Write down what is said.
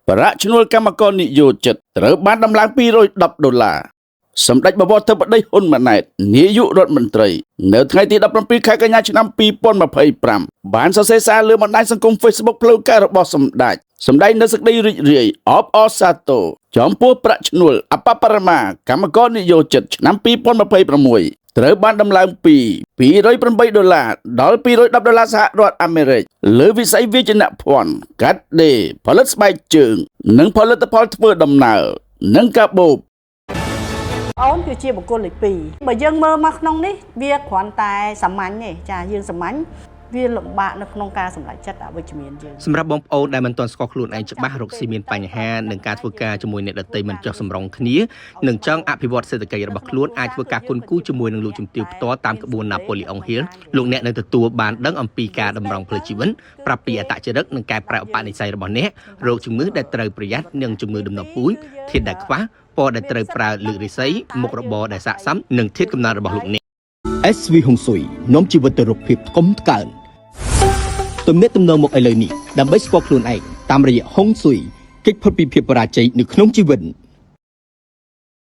ប្រាក់ឈ្នួលកម្មករនិយោជិតត្រូវបានដំឡើង210ដុល្លារសម្ដេចបវរធិបតីហ៊ុនម៉ាណែតនាយករដ្ឋមន្ត្រីនៅថ្ងៃទី17ខែកញ្ញាឆ្នាំ2025បានសរសេរសារលើបណ្ដាញសង្គម Facebook ផ្លូវការរបស់សម្ដេចសម្ដែងនៅសេចក្តីរីករាយអបអរសាទរចំពោះប្រាក់ឈ្នួលអប្បបរមាកម្មករនិយោជិតឆ្នាំ2026ត្រូវបានដំឡើងពី208ដុល្លារដល់210ដុល្លារសហរដ្ឋអាមេរិកលើវិស័យវាយនភ័ណ្ឌកាត់ដេរផលិតស្បែកជើង និងផលិតផលធ្វើដំណើរនិងកាបូប អូនគឺជាបុគ្គលលេខ2បើយើងមើលមកក្នុងនេះវាគ្រាន់តែសាមញ្ញទេចាយើងសាមញ្ញវាលំបាកនៅក្នុងការសម្រេចចិត្តអវិជ្ជមានយើង សម្រាប់បងប្អូនដែលមិនទាន់ស្គាល់ខ្លួនឯងច្បាស់រកស៊ីមានបញ្ហានឹងការធ្វើការជាមួយអ្នកដទៃមិនចុះសម្រុងគ្នានិងចង់អភិវឌ្ឍសេដ្ឋកិច្ចរបស់ខ្លួនអាចធ្វើការគុនគូជាមួយនឹងលោកជំទាវផ្ទាល់តាមក្បួនណាប៉ូលីអុងហ៊ីលលោកអ្នកនឹងទទួលបានដឹងអំពីការតម្រង់ផ្លូវជីវិតប្រាប់ពីអត្តចរិតនិងកែប្រែឧបនិស្ស័យរបស់អ្នករោគជំងឺដែលត្រូវប្រយ័ត្ននិងជំងឺដំណពូជធាតុដែលខ្វះពណ៌ដែលត្រូវប្រើលើករិស័យមុខរបរដែលស័ក្តិសមនិងធាតុកំណើតរបស់លោកអ្នក SV ហុងស៊ុយនាំជីវិតទៅរកភាពថ្កុំថ្កើងទំនាក់ទំនងមកឥឡូវនេះដើម្បីស្គាល់ខ្លួនឯងតាមរយៈហុងស៊ុយគេចផុតពីភាពបរាជ័យនៅក្នុងជីវិត។